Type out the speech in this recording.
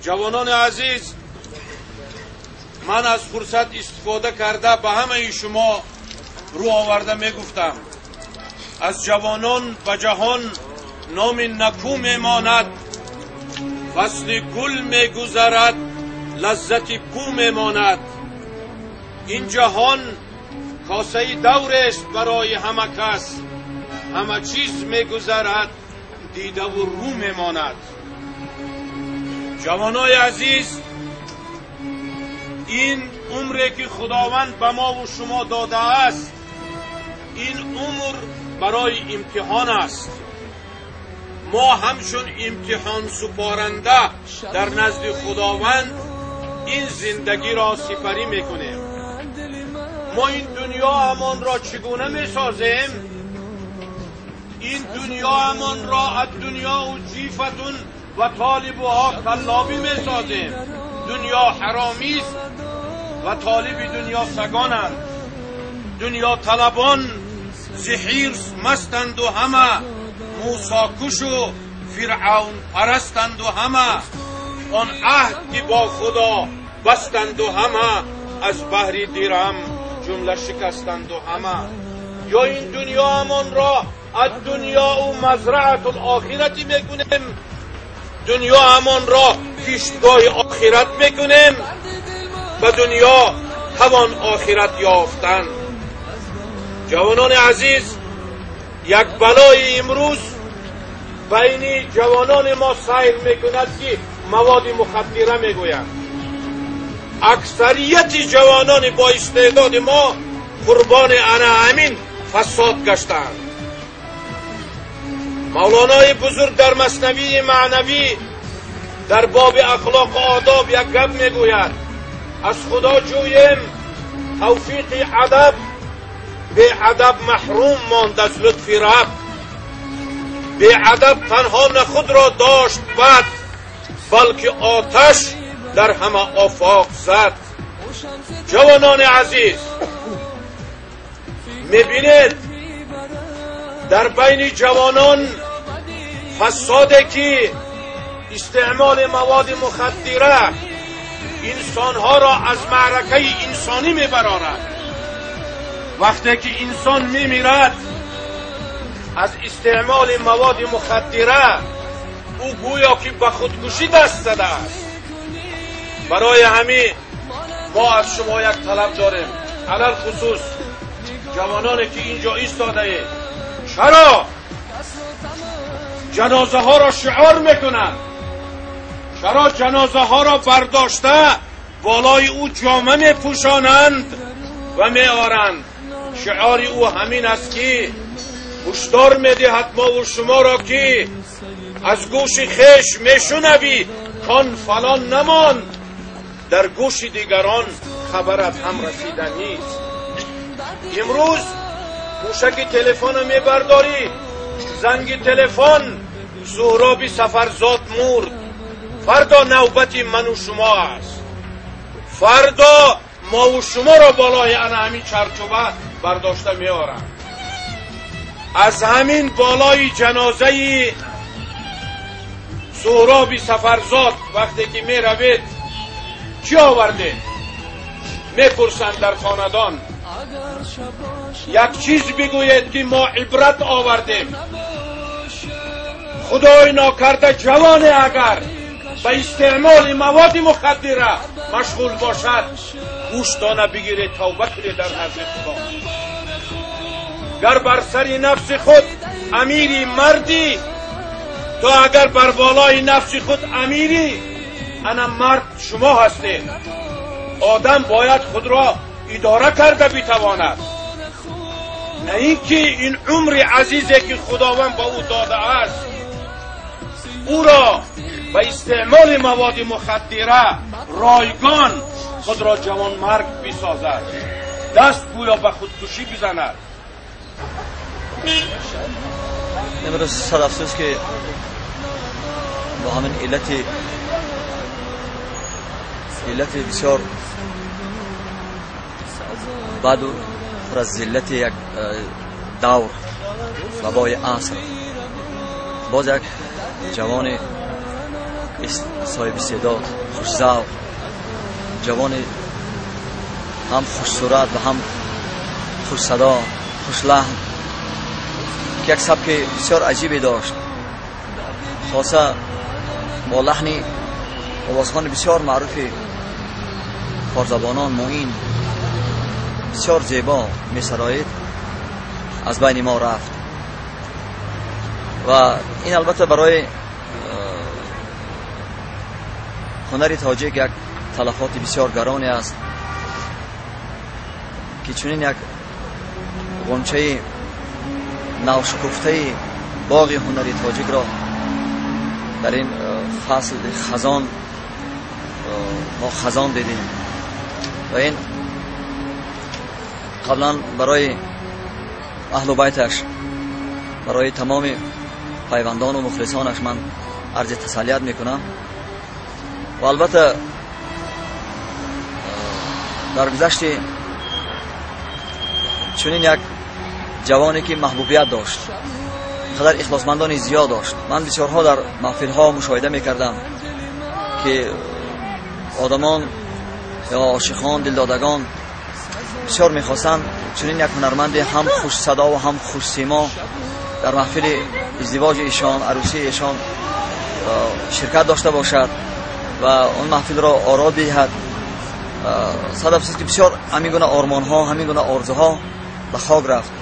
Ҷавонони азиз, ман аз фурсат истифода карда ба ҳамаи шумо рӯ оварда мегуфтам: аз ҷавонон ба ҷаҳон номи накӯ мемонад, фасли гул мегузарад, лаззати бӯ мемонад. Ин ҷаҳон косаи даврест барои ҳама кас, ҳама чиз мегузарад, дидаву рӯ мемонад. Ҷавонои азиз, ин умре ки Худованд ба мову шумо додааст, ин умр барои имтиҳон аст. Мо ҳамчун имтиҳонсупоранда дар назди Худованд ин зиндагиро сипарӣ мекунем. Мо ин дунёамонро чӣ гуна месозем? Ин дунёамонро ад-дунёу ҷифатун ва толибуҳо каллобӣ месозем. Дунё ҳаромист ва толиби дунё сагонанд. Дунёталабон зи ҳирс мастанду ҳама, мӯсокушу фиръавн парастанду ҳама, он аҳд ки бо Худо бастанду ҳама, аз баҳри дирам ҷумла шикастанду ҳама. Ё ин дунёамонро ад-дунёу мазраатул охирати мекунем, дунёамонро киштгоҳи охират мекунем, ба дунё тавон охират ёфтан. Ҷавонони азиз, як балои имрӯз байни ҷавонони мо сайр мекунад, ки маводи мухаддира мегӯянд. Аксарияти ҷавонони бо истеъдоди мо қурбони ана ҳамин фасод гаштаанд. Мавлонои бузург дар Маснавии маънавӣ дар боби ахлоқу одоб як гап мегӯяд: аз Худо ҷӯем тавфиқи адаб, беадаб маҳрум монд аз лутфи Раб. Беадаб танҳо на худро дошт бад, балки оташ дар ҳама офоқ зад. Ҷавонони азиз, мебинед, дар байни ҷавонон фасоде ки истеъмоли маводи мухаддира инсонҳоро аз маъракаи инсонӣ мебарорад. Вақте ки инсон мемирад аз истеъмоли маводи мухаддира, ӯ гӯё ки ба худкушӣ даст задааст. Барои ҳамин мо аз шумо як талаб дорем, алалхусус ҷавононе ки инҷо истодаед: чаро ҷанозаҳоро шиор мекунанд? Чаро ҷанозаҳоро бардошта болои ӯ ҷома мепӯшонанд ва меоранд? Шиори ӯ ҳамин аст, ки ҳушдор медиҳад мову шуморо, ки аз гӯши хеш мешунавӣ кон фалон намонд, дар гӯши дигарон хабарат ҳам расида нест. Имрӯз гӯшаки телефонро мебардорӣ, занги телефон: Суҳроби Сафарзод мурд. Фардо навбати ману шумо аст. Фардо мову шуморо болои ана ҳамин чарчуба бардошта меоранд. Аз ҳамин болои ҷанозаи Суҳроби Сафарзод вақте ки меравед, чӣ овардед, мепурсанд дар хонадон. Як чиз бигӯед, ки мо ибрат овардем. Худои нокарда ҷавоне агар ба истеъмоли маводи мухаддира машғул бошад, гӯштона бигиред, тавба кунед дар назди Худо. Гар бар сари нафси худ амири мардӣ, то агар бар болои нафси худ амирӣ, ана мард шумо ҳастед. Одам бояд худро идора карда битавонад, на ин ки ин умри азизе ки Худованд ба ӯ додааст, ӯро ба истеъмоли маводи мухаддира ройгон худро ҷавонмарг бисозад, даст гӯё ба худкушӣ бизанад. Имрӯз сад афсӯс, ки бо ҳамин иллати бисёр баду пур аз зиллати як давр, вабои аср, боз як ҷавони соҳиби истеъдод, хушзавқ, ҷавони ҳам хушсурат ва ҳам хушсадо, хушлаҳн, ки як сабки бисёр аҷибе дошт, хоса бо лаҳни овозхони бисёр маъруфи форзабонон Муин бисёр зебо месароид, аз байни мо рафт. Ва ин албатта барои ҳунари тоҷик як талафоти бисёр гароне аст, ки чунин як ғунчаи навшукуфтаи боғи ҳунари тоҷикро дар ин фасли хазон мо хазон дидем. Ва ин қаблан барои аҳлу байташ, барои тамоми пайвандону мухлисонаш ман арзи тасаллият мекунам. Ва албатта дар гузашти чунин як ҷавоне, ки маҳбубият дошт, қадар ихлосмандони зиёд дошт, ман бисёрҳо дар маҳфилҳо мушоҳида мекардам, ки одамон ё ошиқон, дилдодагон бисёр мехостанд чунин як ҳунарманди ҳам хушсадову ҳам хушсимо дар маҳфили издивоҷи ишон, арӯсии ишон ширкат дошта бошад ва он маҳфилро оро диҳад. Сад афсӯс, ки бисёр ҳамин гуна ормонҳо, ҳамин гуна орзуҳо ба хок рафт.